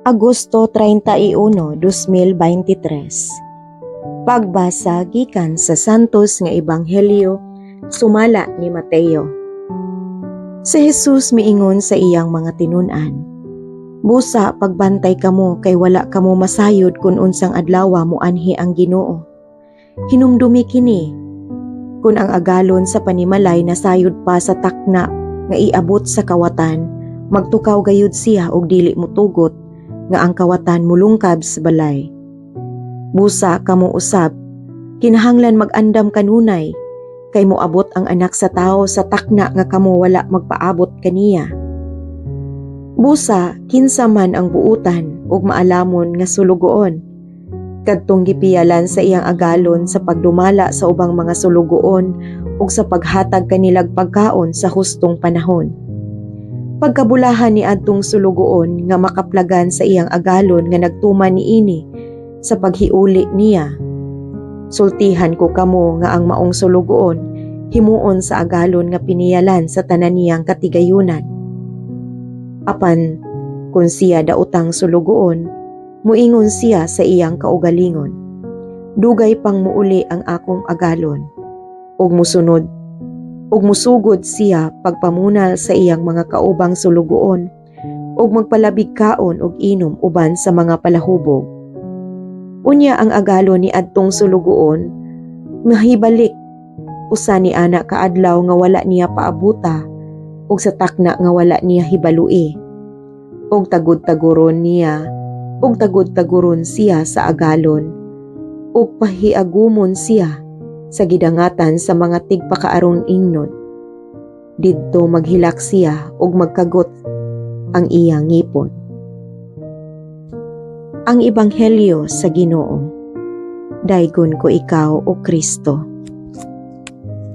Agosto 31, 2023. Pagbasa gikan sa Santos nga Ebanghelyo sumala ni Mateo. Si Jesus miingon sa iyang mga tinun-an, "Busa pagbantay kamo kay wala kamo masayod kung unsang adlawa moanhi ang Ginoo. Hinumdumi kini, kung ang agalon sa panimalay nasayod pa sa takna nga iabot sa kawatan, magtukaw gayud siya og dili motugot nga ang kawatan mulungkab sa balay. Busa kamo usab, kinahanglan mag-andam kanunay, kay moabot ang Anak sa Tawo sa takna nga kamo wala magpaabot kaniya. Busa kinsa man ang buutan ug maalamon nga sulugoon, kadtong gipiyalan sa iyang agalon sa pagdumala sa ubang mga sulugoon ug sa paghatag kanilag pagkaon sa hustong panahon. Pagkabulahan ni adtong sulugoon nga makaplagan sa iyang agalon nga nagtuman niini sa paghiuli niya. Sultihan ko kamo nga ang maong sulugoon himuon sa agalon nga piniyalan sa tanan niyang katigayunan. Apan kung siya daotang sulugoon, muingon siya sa iyang kaugalingon, 'Dugay pang muuli ang akong agalon,' ug musunod ug musugod siya pagpamunal sa iyang mga kaubang sulugoon ug magpalabig kaon ug inom uban sa mga palahubog. Unya ang agalon ni adtong sulugoon mahibalik usa ni ana ka adlaw nga wala niya paabuta ug sa takna nga wala niya hibalui. Ug tagud-taguron niya ug tagud-taguron siya sa agalon ug pahiagumon siya sa gidangatan sa mga tigpakaarong ingnon. Didto maghilak siya ug magkagot ang iyang ngipon." Ang Ebanghelyo sa Ginoo. Daygon ko ikaw, O Kristo.